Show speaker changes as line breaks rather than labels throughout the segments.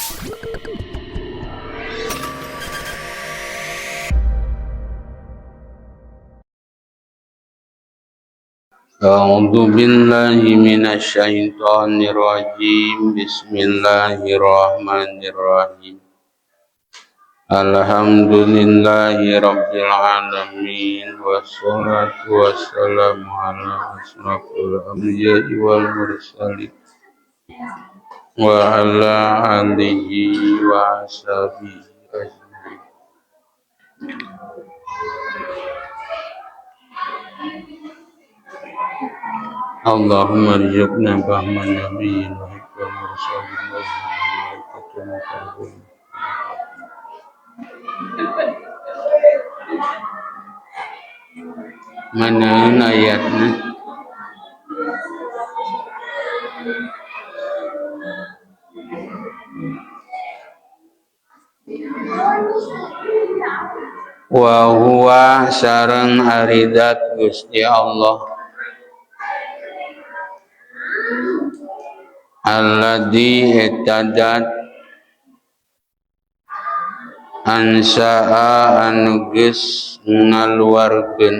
أعوذ بالله من الشيطان الرجيم بسم الله الرحمن الرحيم الحمد لله رب العالمين والصلاة والسلام على أشرف الأنبياء والمرسلين وعلى آله وأصحابه أجمعين. Allahumma rzuqna fahman nabiyyin wa hifdzal mursalin wa malaikatul muqarrabin. Mana ayatna? Wa huwa sareng ari zat Gusti Allah alladzi eta zat ansaa anu geus ngaluarkeun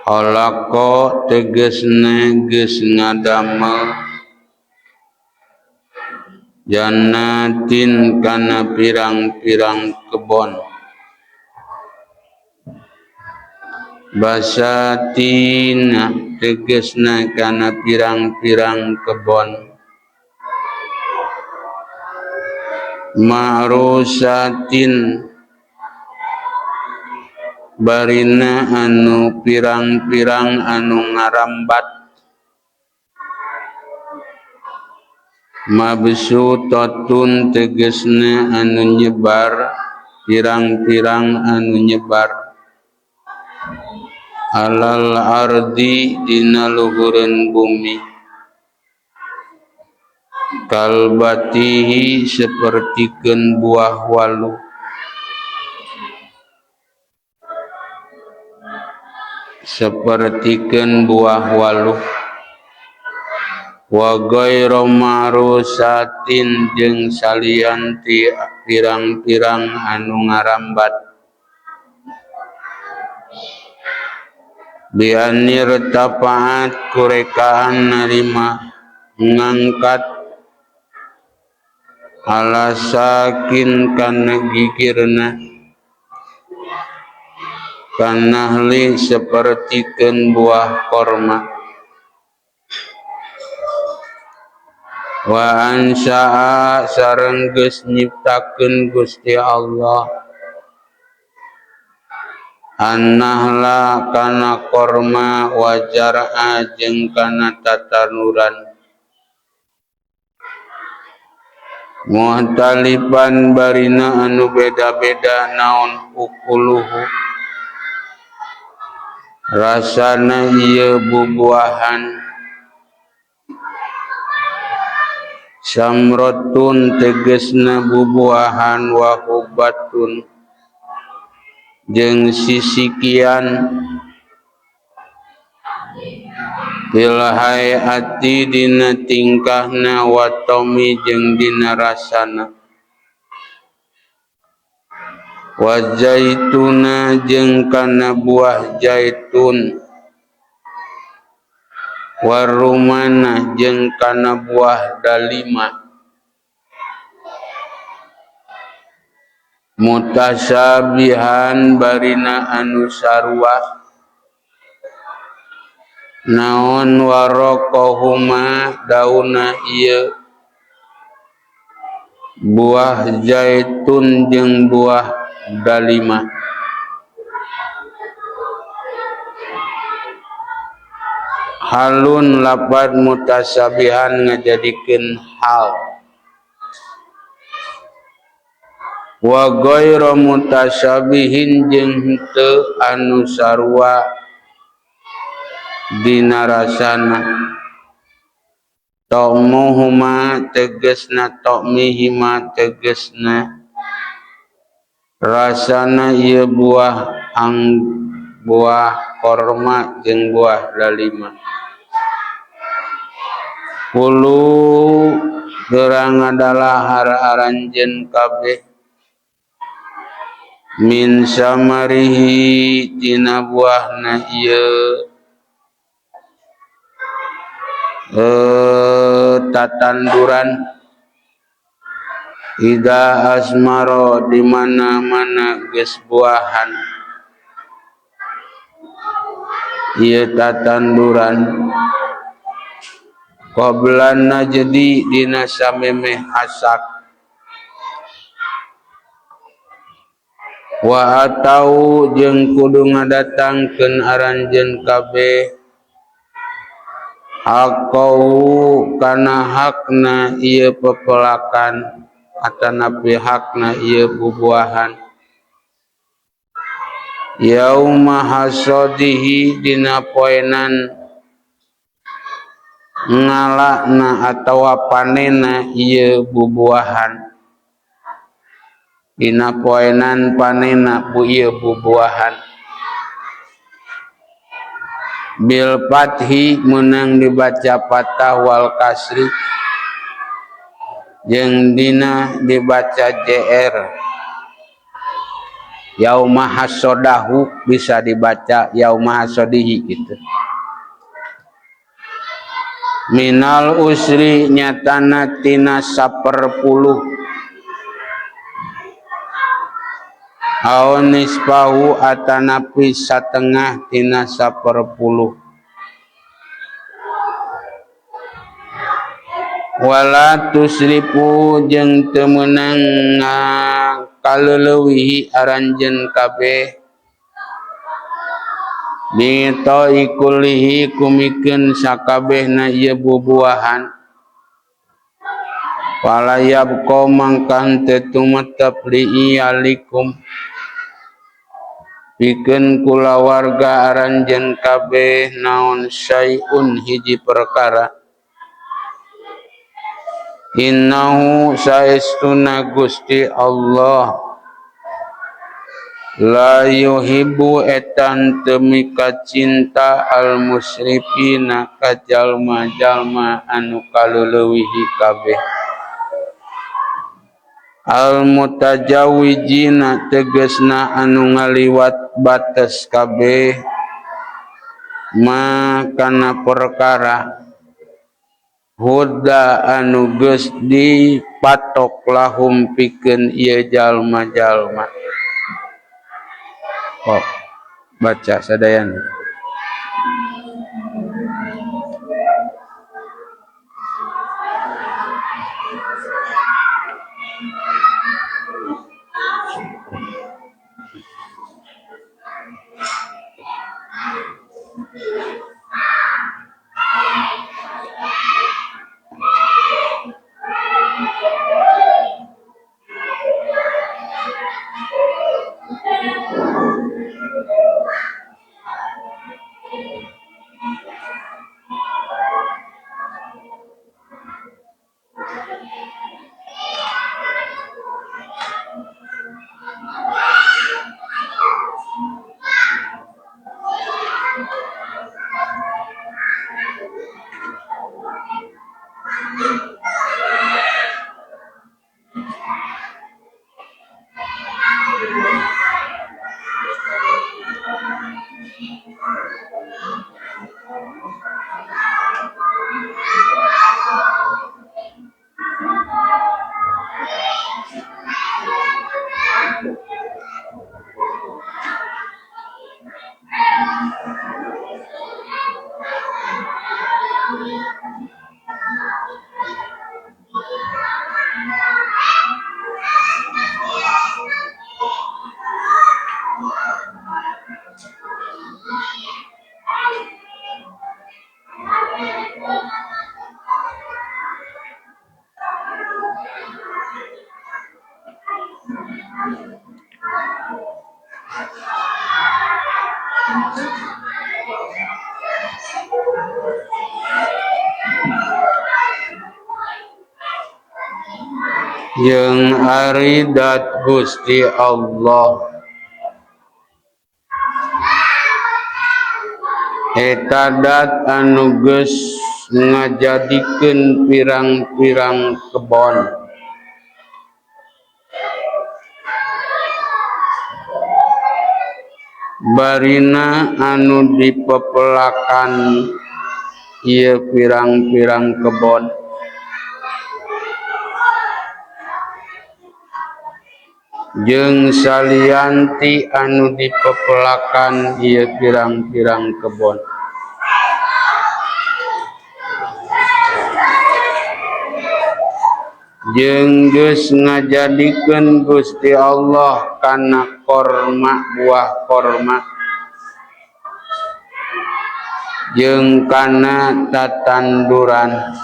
khalaqa tegesna geus ngadamel jannatin kana pirang-pirang kebon basatina tegesna kana pirang-pirang kebon ma'rusatin barina anu pirang-pirang anu ngarambat mabsutatun tegesna anu nyebar pirang-pirang anu nyebar alal ardi dina luhureun bumi kalbatihi sapertikeun buah walu sapertikeun buah walu wa ghairu ma'rusatin jeung salian ti pirang-pirang anu ngarambat bianir tafaat kurekaan narima ngangkat ala sakin kana gigirna kanahli sapertikeun buah korma wa ansha'a sareng geus nyiptakeun Gusti Allah annahla kana korma wajar'a jeung kana tatanuran muhtalipan barina anu beda-beda naon ukuluhu rasana ieu bubuahan samratun tegesna bubuahan wa hubatun jeung sisikian fil hayati dina tingkahna wa tomi jeung dina rasana wa zaituna jeung kana buah zaitun wa rumana jeung kana buah dalima mutasyabihan barina anu sarua naon waraqahuma dauna ieu buah zaitun jeung buah dalima halun lapad mutasyabihan ngajadikeun hal wa ghairu mutasyabihin jeung henteu anu sarua dina rasana ta'muhuma tegesna ta'mihima tegesna rasana ieu buah ang buah korma jeung buah dalima. Kulu Geura ngadalahar aranjeun kabeh min samarihi tina buahna ieu tatanduran ida asmaro di mana-mana geus buahan ieu tatanduran qablan najdi dina samemeh asak wa atau jeung kudu ngadatangkeun aranjeun kabeh haqqahu kana hakna ieu pepelakan atanapi hakna ieu bubuahan yauma hasadihi dina poenan ngalana atawa panena ieu bubuahan dina poenan panena bu ieu bubuahan bil fathi meunang dibaca fathah wal kasri jeung dina dibaca jr yauma hasadahu bisa dibaca yauma hasadihi gitu. Minal usri nyatana tina 1/10 aw nisfahu atanapi satengah tina 1/10 wala tusrifu jeung teu meunang kaleulewihi aranjeun kabeh bitaikulihi kumikeun sakabehna ieu bubuahan wala yabqa mangkan teu tumetep li'iyalikum pikeun kulawarga aranjeun kabeh naon syai'un hiji perkara innahu saestuna Gusti Allah la yuhibbu etan teu mika cinta al musrifina ka jalma-jalma anu kaleulewihi kabeh al mutajawijina tegasna anu ngaliwat batas kabeh ma kana perkara huda anu geus dipatok lahum pikeun ieu jalma-jalma. Oh, baca sadayana. Jeung ari dat Gusti Allah eta dat anu geus Ngajadikeun pirang-pirang kebon. Barina anu dipepelakan ieu pirang-pirang kebon. Jeung salianti anu dipepelakan ieu pirang-pirang kebon. Jeung geus ngajadikeun Gusti Allah kana korma buah korma jeung kana tatanduran.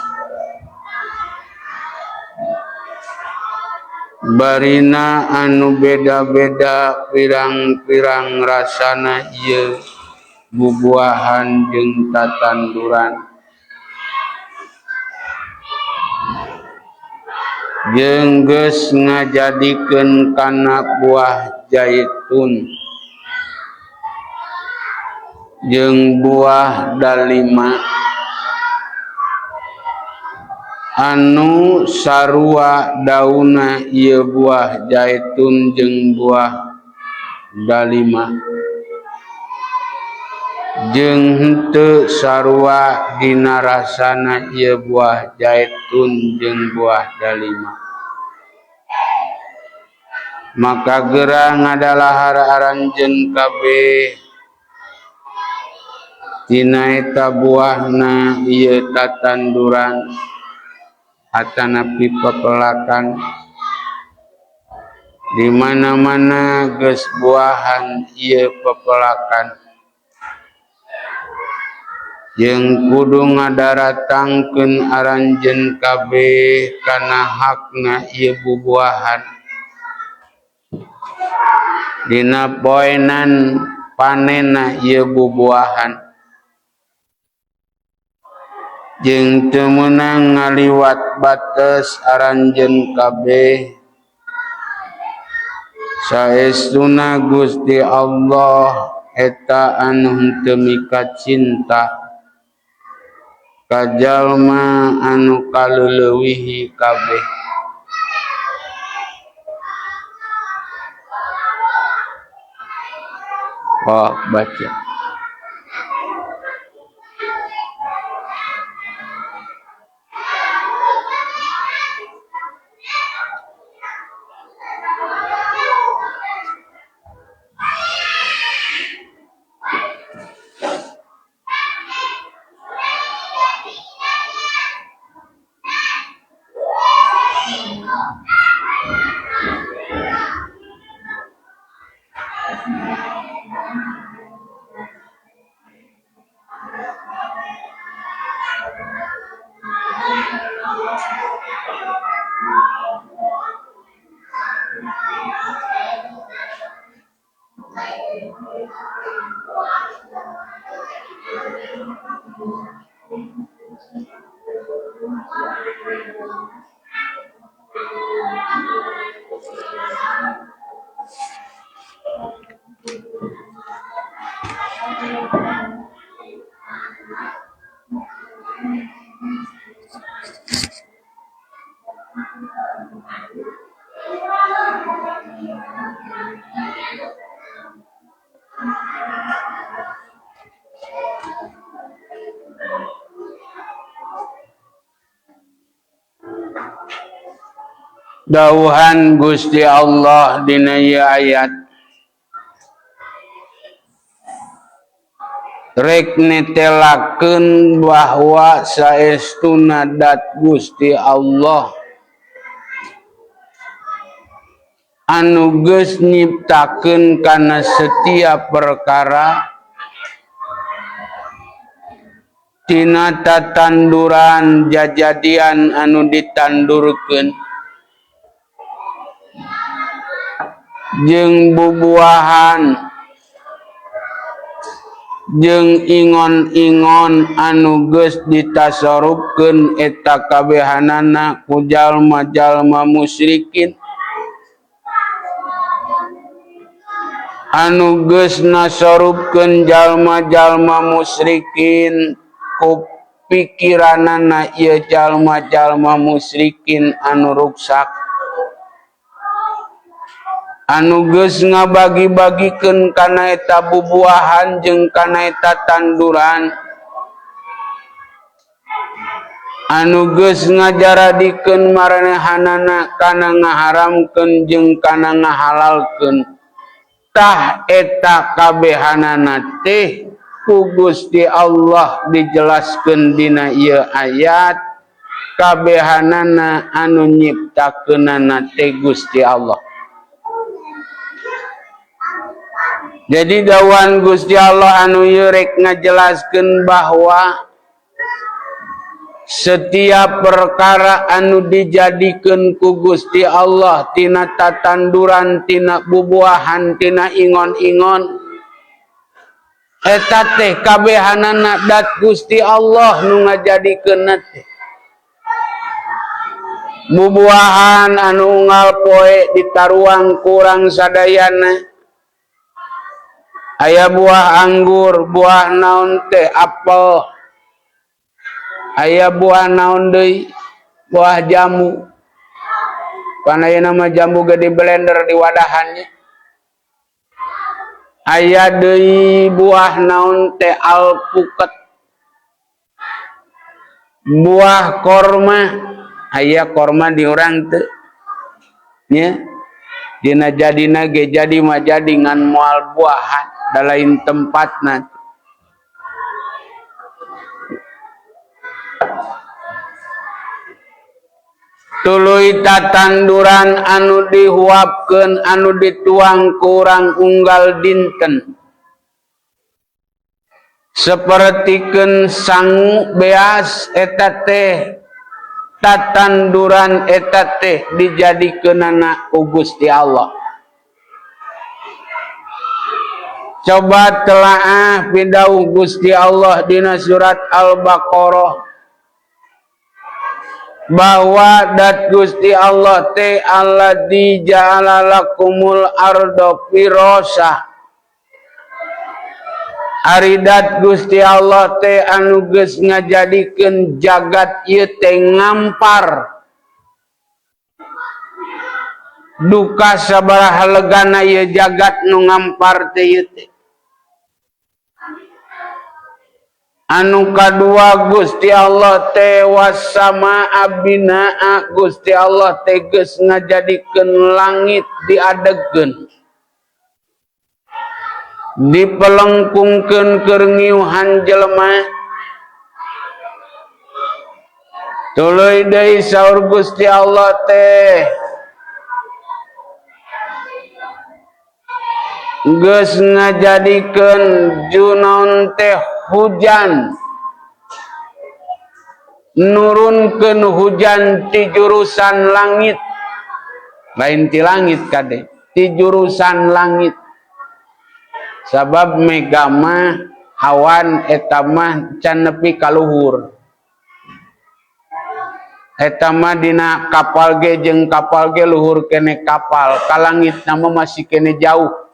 Barina anu beda-beda pirang-pirang rasana ieu bubuahan jeung tatanduran. Jeung geus ngajadikeun kana buah jaitun jeung buah dalima anu sarua daunna ieu buah jaitun jeung buah dalima jeung henteu sarua dina rasana ieu buah jaitun jeung buah dalima. Maka geura ngadalahar aranjeun kabeh tina eta buahna ieu tatanduran atanapi pepelakan. Di mana-mana geus buahan ieu pepelakan jeung kudu ngadaratangkeun aranjeun kabeh kana hakna ieu bubuahan dina poenan panenna ieu bubuahan jeung teu meunang ngaliwat bates aranjeun kabeh. Saestuna Gusti Allah eta anu henteu mikacinta ka jalma anu kaleulewihi kabeh. Oh, baca. Dawuhan Gusti Allah dina ieu ayat rek netelakeun bahwa saestuna dat Gusti Allah anu geus nyiptakeun kana setiap perkara tina tatanduran jajadian anu ditandurkeun jeung bubuahan jeung ingon-ingon anu geus ditasarufkeun eta kabehanana ku jalma-jalma musyrikin anu geus nasarufkeun jalma-jalma musyrikin ku Pikiranana ieu jalma-jalma musyrikin anu ruksak anu geus ngabagi-bagikeun kana eta bubuahan jeung kana eta tanduran anu geus ngajaradikeun maranehanana kana ngaharamkeun jeung kana ngahalalkeun tah eta kabehanana teh ku Gusti Allah dijelaskeun dina ieu ayat kabehanana anu nyiptakeunana teh Gusti Allah. Jadi dawuhan Gusti Allah anu ieu rek ngajelaskeun bahwa setiap perkara anu dijadikeun ku Gusti Allah tina tatanduran, tina bubuahan, tina ingon-ingon eta teh kabehanana dat Gusti Allah nu ngajadikeunna teh. Bubuahan anu unggal poe ditaruang kurang sadayana. Aya buah anggur, buah naon teh apel. Aya buah naon deui, buah jambu. Pan ayeuna mah jambu ge di blender di wadahannya. Aya deui buah naon teh alpukat. Buah korma, aya korma di urang teu. Nya. Dina jadina ge jadi mah jadi ngan moal buahan da lain tempatna. Tuluy tatanduran anu dihuapkeun anu dituang kurang unggal dinten. Sapertikeun sangu beas eta teh tatanduran eta teh dijadikeunana ku Gusti Allah. Coba telaah pidauh Gusti Allah dina surat Al-Baqarah bahwa dat Gusti Allah teh alladzi ja'ala lakumul arda firasa. Ari dat Gusti Allah teh anu geus ngajadikeun jagat ieu teh ngampar. Duka sabaraha legana ieu jagat nu ngampar teh ieu teh. Anu kadua Gusti Allah teh wasama abinaa Gusti Allah teh geus ngajadikeun langit diadegkeun. Dipelengkungkeun keur ngiuhan jelema. Tuluy deui saur Gusti Allah teh geus ngajadikeun junaon teh hujan, nurunkeun hujan ti jurusan langit, lain ti langit kade, ti jurusan langit. Sabab mega mah hawan eta mah can nepi ka luhur. Eta mah dina kapal ge jeung kapal ge luhur kene kapal, ka langit na mah masih kene jauh.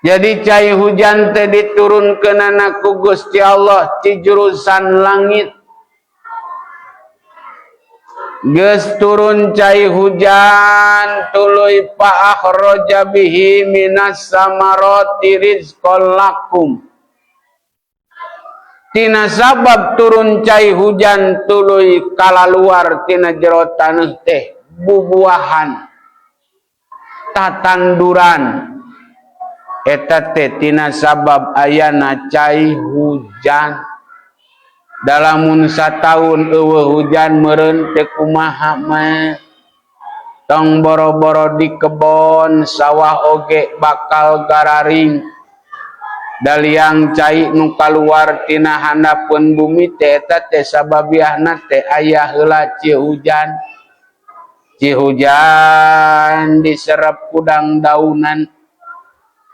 Jadi cai hujan teh diturunkeunana ku Gusti Allah ti jurusan langit. Geus turun cai hujan tuluy fa akhraja bihi minas samarati rizqan lakum. Tina sabab turun cai hujan tuluy kalaluar tina jero taneuh teh bubuahan tatanduran. Eta teh tina sabab ayana cai hujan. Dalamun sataun eueuh hujan meureun teh kumaha mah. Tong boro-boro di kebon sawah oge bakal gararing. Daliang cai nu kaluar tina handapeun bumi teh eta teh sababiahna teh aya heula ci hujan. Ci hujan diserep ku dangdaunan.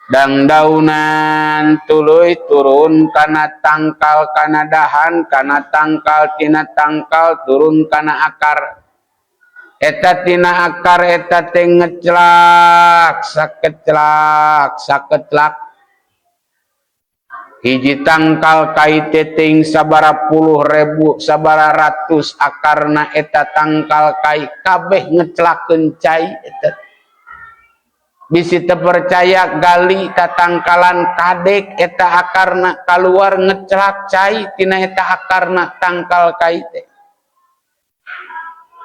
Dangdaunan tuluy turun kana tangkal kana dahan kana tangkal tina tangkal turun kana akar. Eta tina akar eta teh ngeclak sakeclak saketlak. Hiji tangkal kai teh teuing sabara puluh ribu, sabara ratus akarna eta tangkal kai, kabeh ngeclakeun cai eta. Bisi teu percaya, gali tatangkalan, kadek eta akarna, keluar ngeclak cai tina eta akarna tangkal kai teh.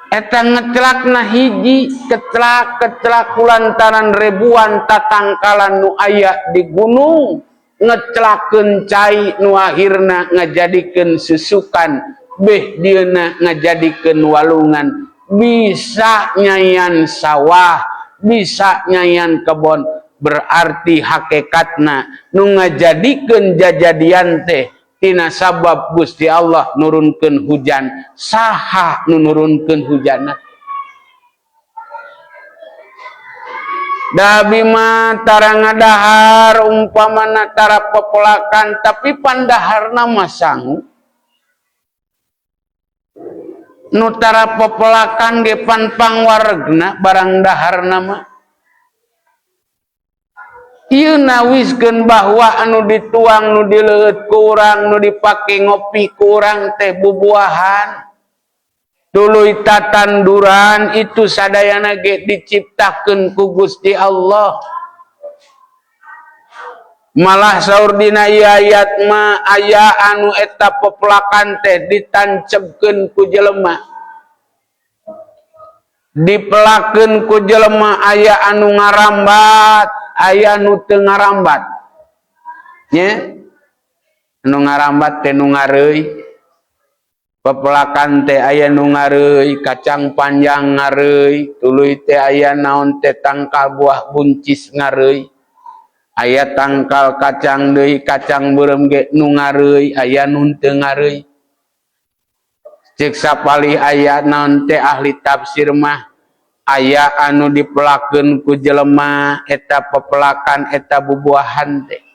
Eta ngeclakna hiji keclak keclak kulantaran ribuan tatangkalan nu aya di gunung ngeclakeun cai, nu akhirna ngajadikeun susukan, beh dieuna ngajadikeun walungan, bisa nyayan sawah, bisa nyayan kebon. Berarti hakikatna nu ngajadikeun jajadian teh tina sabab Gusti Allah nurunkeun hujan. Saha nu nurunkeun hujanna? Da abi mah tara ngadahar, umpamana tara pepelakan, tapi pandaharna mah sangu. Nu tara pepelakan ge pan pangwaregna barang daharna mah. Ieu nawiskeun bahwa anu dituang, nu dileueut ku urang, nu dipake ngopi ku urang teh bubuahan, tuluy tatanduran, itu sadayana ge diciptakeun ku Gusti Allah. Malah saur dina ieu ayat mah aya anu eta pepelakan teh ditancebkeun ku jelema, dipelakeun ku jelema. Aya anu ngarambat, aya nu teu ngarambat nya. Anu ngarambat teh nu ngareuy pepelakan teh. Aya nu ngareuy kacang panjang, ngareuy, tuluy teh aya naon teh, tangkal buah buncis ngareuy, aya tangkal kacang deui, kacang beureum ge nu ngareuy, aya nu teu ngareuy. Ceuk sapalih aya naon teh ahli tafsir mah, aya anu dipelakeun ku jelema eta pepelakan, eta bubuahan teh,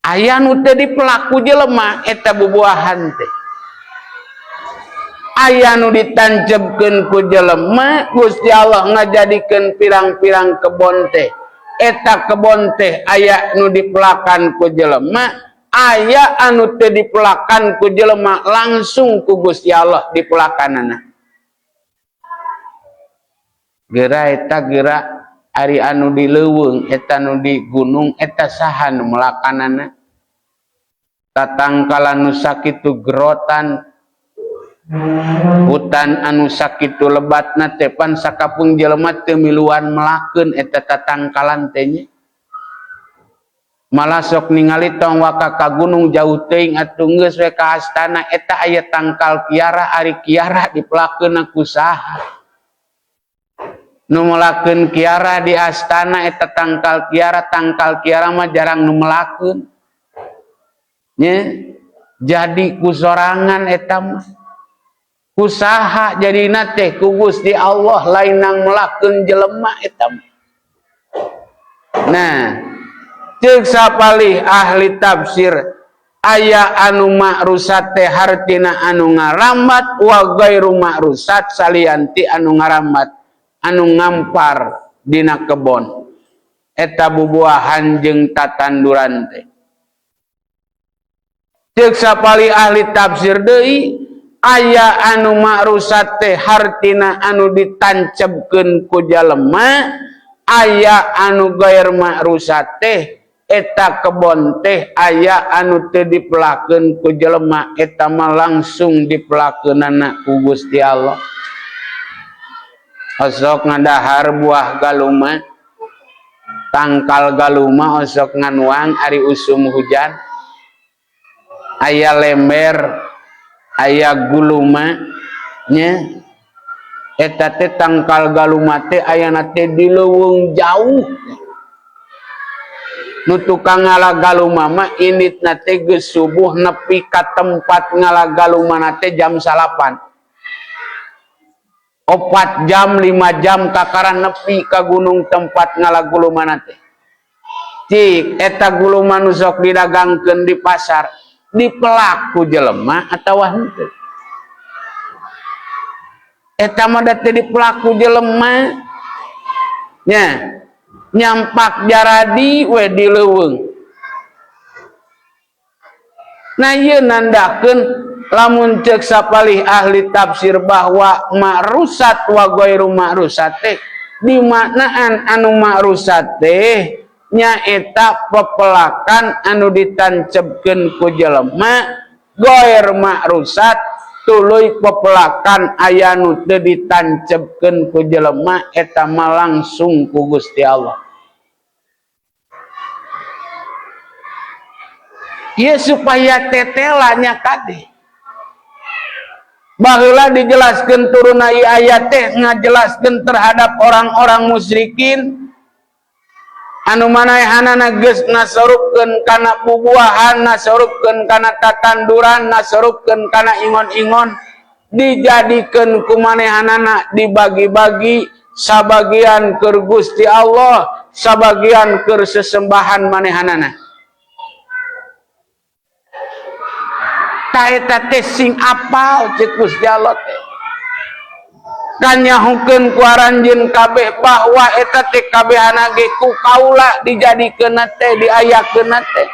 aya nu teu dipelak ku jelema eta bubuahan teh, aya nu ditancebkeun ku jelema. Gusti Allah ngajadikeun pirang-pirang kebon teh, eta kebon teh aya nu dipelakan ku jelema, aya anu teu dipelakan ku jelema, langsung ku Gusti Allah dipelakanana. Geura eta geura ari anu di leuweung eta, nu di gunung eta, saha nu melakanana? Tatangkalan nu sakitu gerotan, hutan anu sakitu lebatna teh, pan sakapeung jelema teu miluan melakeun eta tatangkalan teh nya. Malah sok ningali, tong waka ka gunung jauh teuing atuh, geus we ka astana eta aya tangkal kiara. Ari kiara dipelakeun ku saha? Nu melakeun kiara di astana eta tangkal kiara? Tangkal kiara mah jarang nu melakeun nya, jadi ku sorangan eta mah. Ku saha jadina teh? Ku Gusti Allah, lain nang melakeun jelema eta mah. Nah, ceuk sapalih ahli tafsir, aya anu ma'rusat teh hartina anu ngarambat, wa gairu ma'rusat, salianti anu ngarambat, anu ngampar dina kebon eta bubuahan jeung tatanduran teh. Ceuk sapalih ahli tafsir deui, aya anu ma'rusat teh hartina anu ditancebkeun ku jalema, aya anu gair ma'rusat teh eta kebon teh aya anu teu dipelakeun ku jelema, eta mah langsung dipelakeunana ku Gusti Allah. Osok ngadahar buah galuma, tangkal galuma osok nganuang ari usum hujan. Aya lember, aya guluma nya. Eta teh tangkal galuma teh ayana teh di leuweung jauh. Nu tukang ngala galuma mah inditna teh geus subuh, nepi ka tempat ngala galuma teh jam 9, 4 jam, 5 jam kakara nepi ka gunung tempat ngala guluma teh. Cik, eta guluma nu sok didagangkeun di pasar dipelak ku jelema atawa henteu? Eta mah da teu dipelak ku jelema nya, nyampak jaradi we di leuweung. Nah ieu nandakeun lamun ceuk sapalih ahli tafsir bahwa ma'rusat wa ghairu ma'rusat teh dimaknaan anu ma'rusat teh nyaeta pepelakan anu ditancepkeun ku jelema, ghair ma'rusat tuluy pepelakan aya nu teu ditancepkeun ku jelema, eta mah langsung ku Gusti Allah. Ieu supaya tetelanya kade. Baheula dijelaskeun turunna ieu ayat teh ngajelaskeun terhadap orang-orang musyrikin anu manaehanana geus nasorupkeun kana bubuahan, nasorupkeun kana tatanduran, nasorupkeun kana ingon-ingon, dijadikeun ku manehanana dibagi-bagi, sabagian keur Gusti Allah, sabagian keur sesembahan manehanana. Ta eta teh sing apal ceuk Gusti Allah teh. Kanyahukeun ku aranjeun kabeh bahwa eta teh kabehana ge ku kaula dijadikeun teh, diayakeun teh.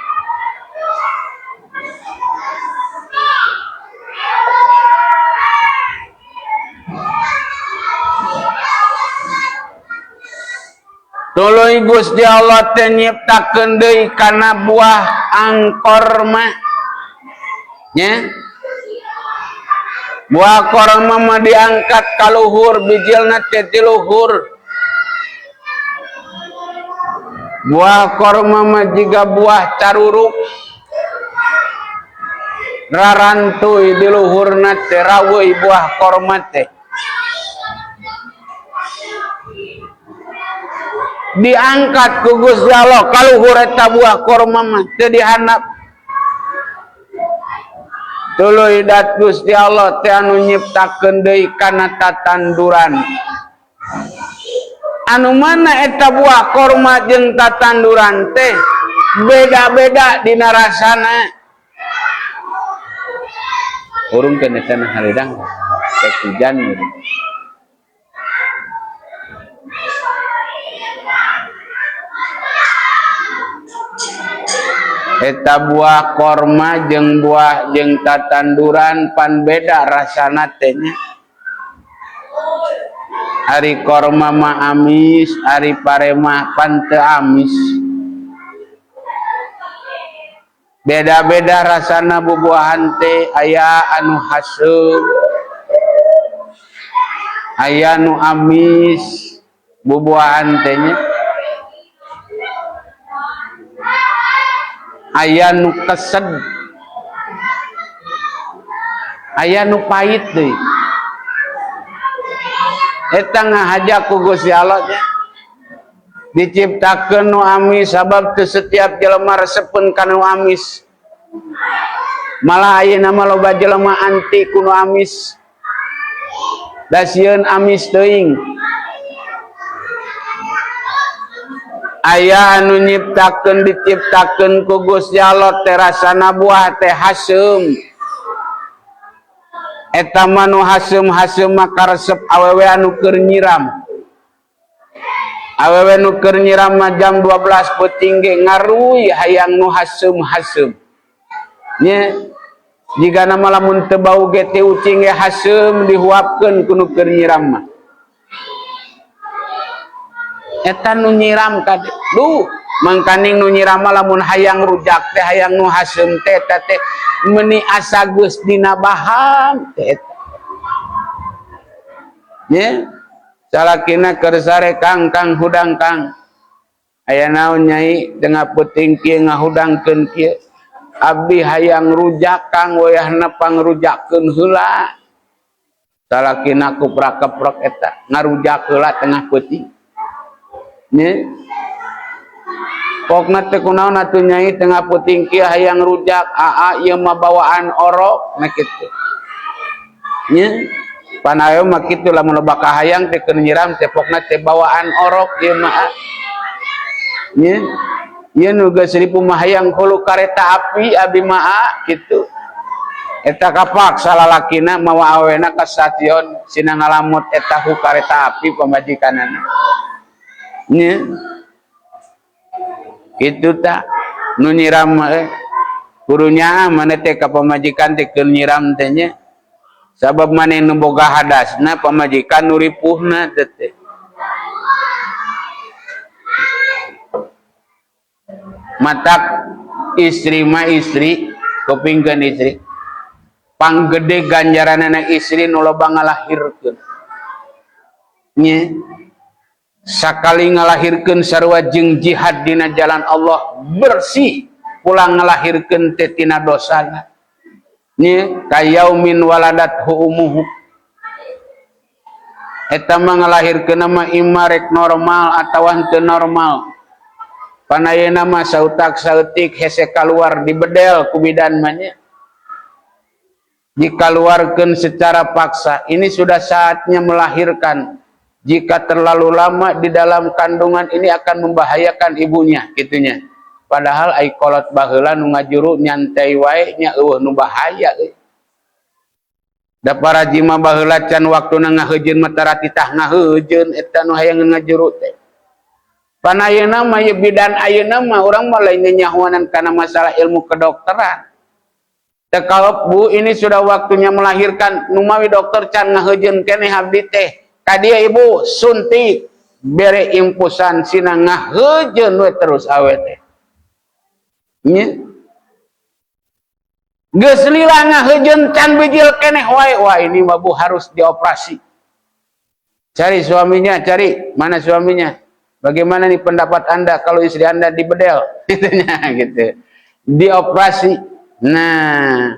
Tuluy Gusti Allah teh nyiptakeun deui kana buah angkor mah. Nya. Buah korma mah diangkat ka luhur, bijilna teh ti luhur. Buah korma mah jiga buah caruruk. Rarantuy di luhurna teh raweuy buah korma teh. Diangkat ku Gusti Allah ka luhur eta buah korma mah teu dihandap. Tuluy dat Gusti Allah teh anu nyiptakeun deui kana tatanduran. Anu mana eta buah korma jeung tatanduran teh beda-beda dina rasana. Urungkeun eta na haridang teh hujan gitu. Eta buah korma jeung buah jeung tatanduran pan beda rasana teh nya. Ari korma mah amis, ari pare mah pan teu amis. Beda-beda rasana bubuahan teh, aya anu haseum, aya nu amis bubuahan teh nya. Aya nu kesed, aya nu pahit deui. Eta ngahaja ku Gusti Allah teh. Diciptakeun nu amis sabab teu setiap jelema resepeun ka nu amis. Malah ayeuna mah loba jelema anti ku nu amis. Da sieun amis teuing. Aya anu nyiptakeun diciptakeun ku Gusti Allah teh rasana buah teh haseum. Eta mah nu haseum-haseum mah karesep awewe anu keur nyiram. Awewe nu keur nyiram mah jam 12 peuting ge ngaruy hayang nu haseum-haseum. Nya jigana mah lamun teu bau ge teh ucing ge haseum dihuapkeun ku nu keur nyiram mah. Eta nu nyiram kade. Duh, mangkaning nu nyiram mah lamun hayang rujak teh hayang nu haseum teh eta teh meuni asa geus dina baham teh eta. Nya salakina keur sare kang kang hudang kang. Aya naon nyai tengah peuting kieu ngahudangkeun kieu. Abdi hayang rujak kang wayahna pangrujakkeun heula. Salakina kuprak-keprok eta ngarujak heula tengah peuting. Nya pokna teh kunaon atuh nyai tengah peuting kieu hayang rujak, aa ieu mah bawaan orok nah kitu. Nya pan ayeuna mah kitu lamun loba kahayang teh keur nyiram teh pokna teh bawaan orok ieu mah. Nya ieu nu geus ripu mah hayang hulu kareta api abi mah kitu. Eta kapaksa lalakina mawa awena ka stasiun sina ngalamut eta hu kareta api pamajikanana. Nya kitu ta nu nyiram mah. Kudu nyaah maneh teh ka pamajikan teh keur nyiram teh nya. Sabab maneh nu boga hadasna, pamajikan nu ripuhna teh teh. Matak istri mah istri, kupingkeun istri. Panggede ganjaranana istri nu loba ngalahirkeun. Nya. Sakali ngalahirkeun sarua jeung jihad dina jalan Allah, bersih pulang ngalahirkeun teh tina dosana. Nya kayaumin waladathu ummuhu. Eta mah ngalahirkeun mah ima rek normal atawa henteu normal. Pan ayeuna mah sautak saeutik hese kaluar dibedel ku bidan mah nya. Dikaluarkeun secara paksa. Ini sudah saatnya melahirkan. Jika terlalu lama di dalam kandungan ini akan membahayakan ibunya, gitunya. Padahal ai kolot baheula nu ngajuru nyantai wae nya, eueuh nu bahaya euy. Da paraji mah baheula can waktuna ngaheujeun mah tara titah ngaheujeun eta nu hayang ngajuru teh. Pan ayeuna mah ieu bidan ayeuna mah urang mah lain nyahoanan kana masalah ilmu kedokteran. Teu kalep Bu, ini sudah waktunya melahirkan, numawi dokter can ngaheujeun keneh abdi teh. Ka dieu ibu suntik, bere infusan sina ngaheujeun we terus awe teh. Nya. Geus lila ngaheujeun can bijil keneh wae, wah ini mah Bu harus dioperasi. Cari suaminya, cari mana suaminya. Bagaimana nih pendapat Anda kalau istri Anda dibedel? Gitunya gitu. Dioperasi. Nah,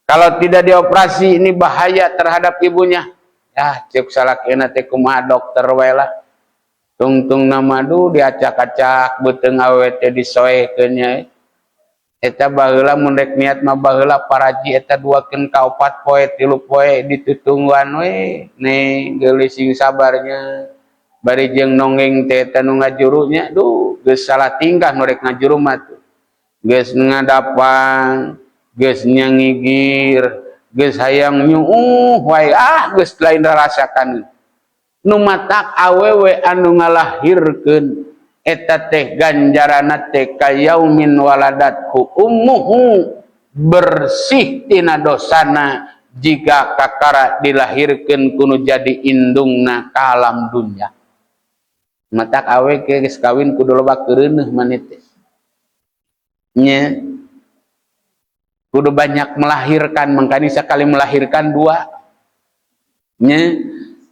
kalau tidak dioperasi ini bahaya terhadap ibunya. Ya, cek salakina teh kumaha dokter we lah. Tungtung nama du diacak-acak beuteung awewe teh disoekeun nya. Eta baheula mun rek niat mah baheula paraji eta duakeun ka 4 poe 3 poe ditutungguan we. Nih geulis sing sabarnya. Bari jeung nonggeng teh eta nu ngajurunya, duh geus salah tingkah nu rek ngajuru mah tuh. Geus ngadapang, geus nyangigir, geus hayang nyuuh wae, ah geus lain rarasakan. Nu matak awewe anu ngalahirkeun eta teh ganjaranna teh kayaumin waladathu ummuhu, bersih tina dosana jika kakara dilahirkeun kudu jadi indungna ka alam dunya. Matak awe ke geus kawin kudu loba keureuneuh maneh teh. Nya. Kudu banyak melahirkan, mangkani sakali melahirkan 2. Nya.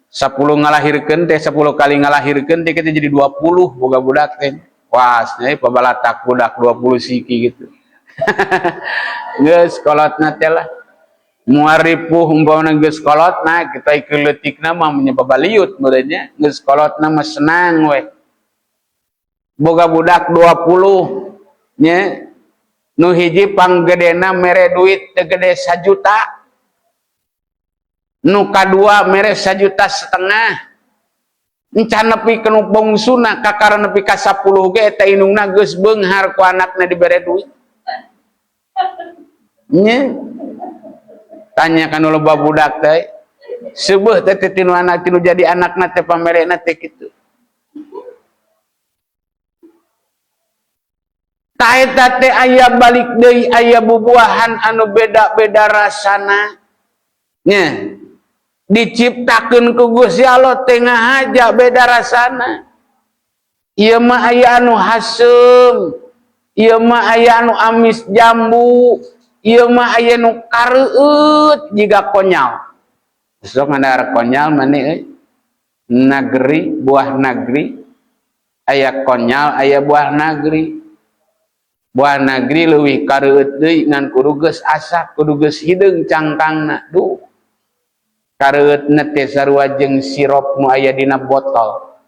10 ngalahirkeun teh 10 kali ngalahirkeun teh kita jadi 20 boga budak teh. Wah, nya pabalatak budak 20 siki gitu. Geus kolotna teh lah. Moal ripuh umpamana geus kolotna kita ikeuletikna mah nya babaliut meureun nya. Geus kolotna mah senang we. Boga budak 20 nya. Nu hiji panggedena mere duit teu gede 1 juta. Nu kadua mere 1,5 juta. Encan nepi ka nu bungsuna kakara nepi ka 10 ge eta indungna geus beunghar ku anakna dibere duit. Nya. Tanya ka nu loba budak teh. Seubeuh teh teh tinu anak tinu jadi anakna teh pamerena teh kitu. Ta eta teh aya balik deui aya bubuahan anu beda-beda rasana. Nya. Diciptakeun ku Gusti Allah teh ngahaja beda rasana. Ieu mah aya anu haseum, ieu mah aya anu amis jambu, ieu mah aya nu kareueut jiga konyal. Sok ngadahar konyal maneh euy. Nagri, buah nagri. Aya konyal, aya buah nagri. Buah nagri leuwih kareueut deui ngan kudu geus asak, kudu geus hideung cangkangna. Duh. Kareueutna teh sarua jeung sirup nu aya dina botol.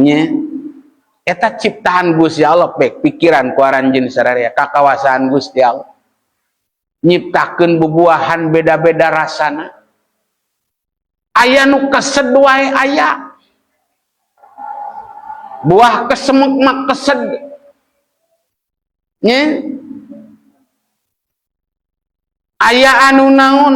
Nya. Eta ciptaan Gusti Allah pek pikiran ku aranjeun sararea kakawasaan Gusti Allah. Nyiptakeun bubuahan beda-beda rasana. Aya nu kesed wae aya. Buah kesemek mah kesed. Nya. Aya anu naon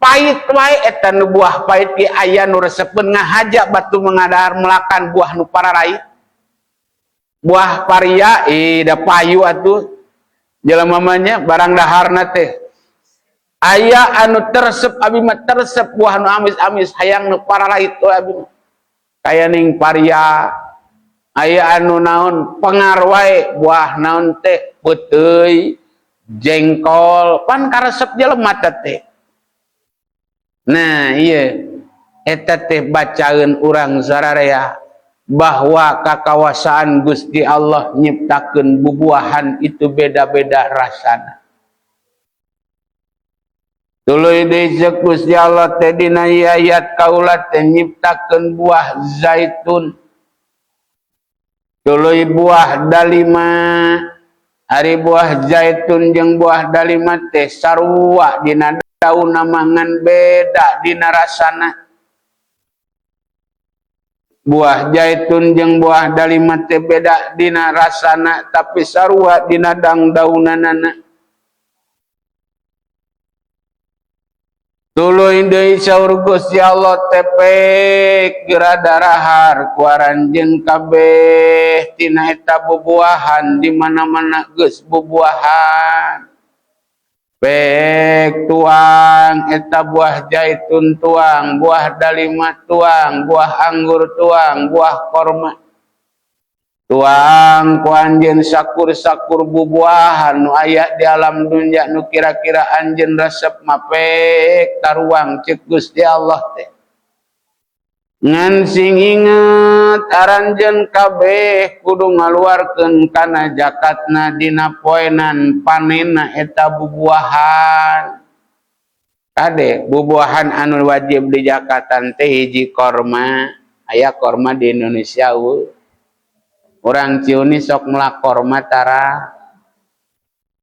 pahit wae eta nu buah pahit ge aya nu resepeun ngahaja batu mengadahar melakan buah nu pararait. Buah paria da payu atuh. Jelema mah barang daharna teh aya anu teu resep. Abi mah teu resep buah nu amis-amis, hayang nu paralahit we abi mah. Kaya ning paria, aya anu naon, pengar wae buah naon teh, peuteuy, jengkol, pan karesep jelema teh. Nah, iya, eta teh bacaeun urang sararea bahwa kakawasaan Gusti Allah nyiptakeun bubuahan itu beda-beda rasana. Tuluy deui Gusti Allah teh dina ayat kaula teh nyiptakeun buah zaitun. Tuluy buah dalima. Ari buah zaitun jeung buah dalima teh sarua dina daun, ngan beda dina rasana. Buah zaitun jeung buah dalima teh beda dina rasana, tapi sarua dina dangdaunanana. Tuluy deui saur Gusti Allah teh, "Pek geura darahar ku aranjeun kabeh tina eta bubuahan." Di mana-mana geus bubuahan, pek tuang eta buah zaitun, tuang buah dalima, tuang buah anggur, tuang buah korma, tuang ku anjeun sakur-sakur bubuahan nu aya di alam dunya nu kira-kira anjeun resep mah, pek taruang cek Gusti Allah teh. Ngan sing inget, aranjeun kabeh kudu ngaluarkeun kana zakatna dina poenan panenna eta bubuahan. Kade, bubuahan anu wajib dijakatan teh hiji korma. Aya korma di Indonesia euweuh? Urang Ciunis sok melak korma tara?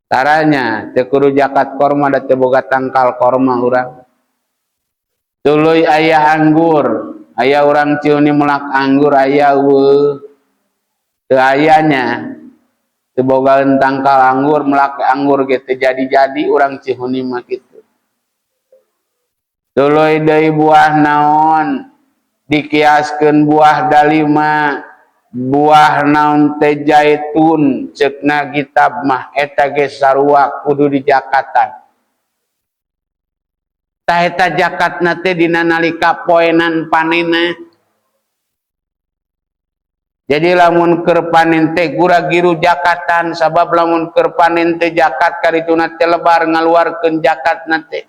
Taranya teu kudu zakat korma, da teu boga tangkal korma urang. Tuluy aya anggur. Aya urang Ciunis melak anggur? Aya euweuh? Teu aya nya, teu bogaeun tangkal anggur. Melak anggur ge teu jadi-jadi urang Cihuni mah kitu. Tuluy deui buah naon, dikiaskeun buah dalima, buah naon teh, jaitun, ceukna kitab mah eta ge sarua kudu dijakatan. Tah, eta jakatna teh dina nalika poenan panenna. Jadi lamun keur panen teh gura-giru jakatan, sabab lamun keur panen teh jakat karituna teh lebar ngaluarkeun jakatna teh.